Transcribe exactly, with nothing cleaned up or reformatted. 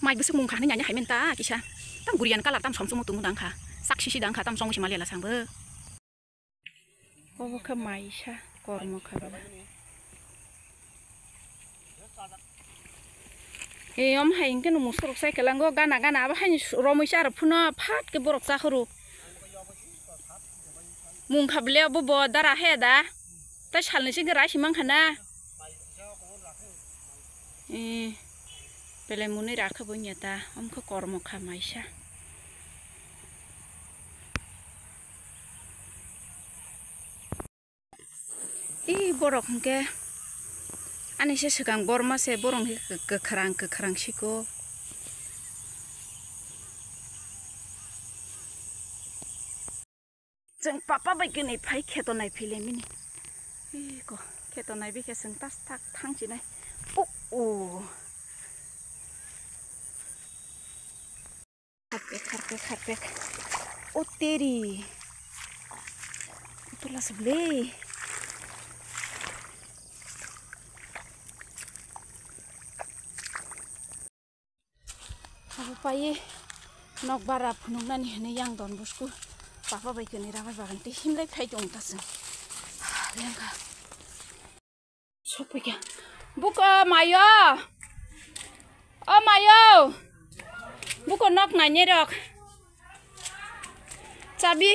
Mai bwswk mung kha hinwi nanya hai men ta kisa. Tam guriyan colour tam som sumo tumu dang kha. Sak sisi dang kha tam songwi sima lela sangbo. Obo khe maisa kormo kha bela. E om hai hwnkhe no musurok sai kwlango gana gana abo haini romwi cha rw phuno phat khe borok cha khoro. Mung kha bele obo bo dara he da. Tai salni singkhe raisi mankha na. Eh, belai mwnwi rakha bo wngya ta, omkhe kormo kha maisa. Ih, borok hwnkhe ani se swkang borma se, borok hwnkhe kwkhrang kwkhrang siko. Chwng papa bai kwnwi phai kheto nai philai mini. Ih ko, kheto nai bikhe chwng tas tak thang chinai. O, o. Kharpek, kharpek, kharpek. O teri. Tula suble. Abo pai nok bara phunuknani hwnwi yang Don Bosco papa bai kwnwi rabar bagan tei himlai phai tong ta chwng. Lengkha. Sokphaikha. Buko mayo. O mayo. Buko nok nainai rok. Chabi.